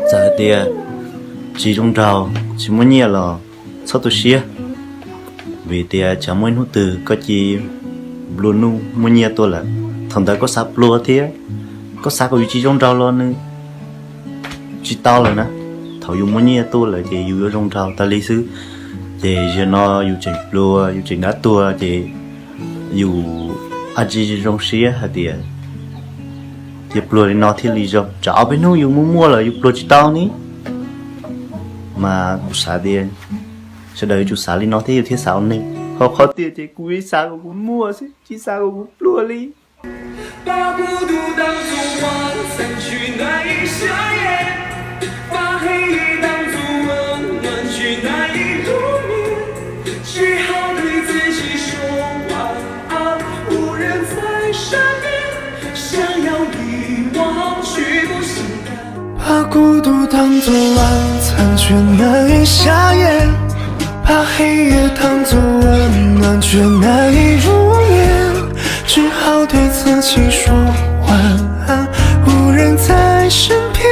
Txawm hais tias tsis zoo nraug tsis muaj nyiaj los txhob tu siab, vim tias tsam muaj ib hnub twg koj cia li nplua nuj muaj nyiaj tuaj lawm. Thaum ntawd koj xav pluag thiab, koj xav kom yus tsis zoo nraug los nws tsis tau lawm na. Thaum yus muaj nyiaj tuaj lawm ces yus yuav zoo nraug tas li xwb. Ces zaum no yus tseem pluag yus tseem dab tuag ces yus a tsis zoo siab hais tias cia pluag li no thiaj li zoo, tsam ob peb hnub yus muaj muaj lawm yus pluag tsis tau ne. Mas kuv xav tias sawv daws yuav tsum xav li no thiab yus thiaj xav ua neeg. Ho qhov tiag ces kuv xav kom kuv muaj xwb tsis xav kom kuv pluag li. 把孤独当作晚餐，取暖一夏夜，把黑夜当作温暖，取暖一入眠。只好对自己说晚安，无人在身边，想要遗忘，却不行。 把孤独当作晚餐，却难以下咽；把黑夜当作温暖，却难以入眠。只好对自己说晚安，无人在身边，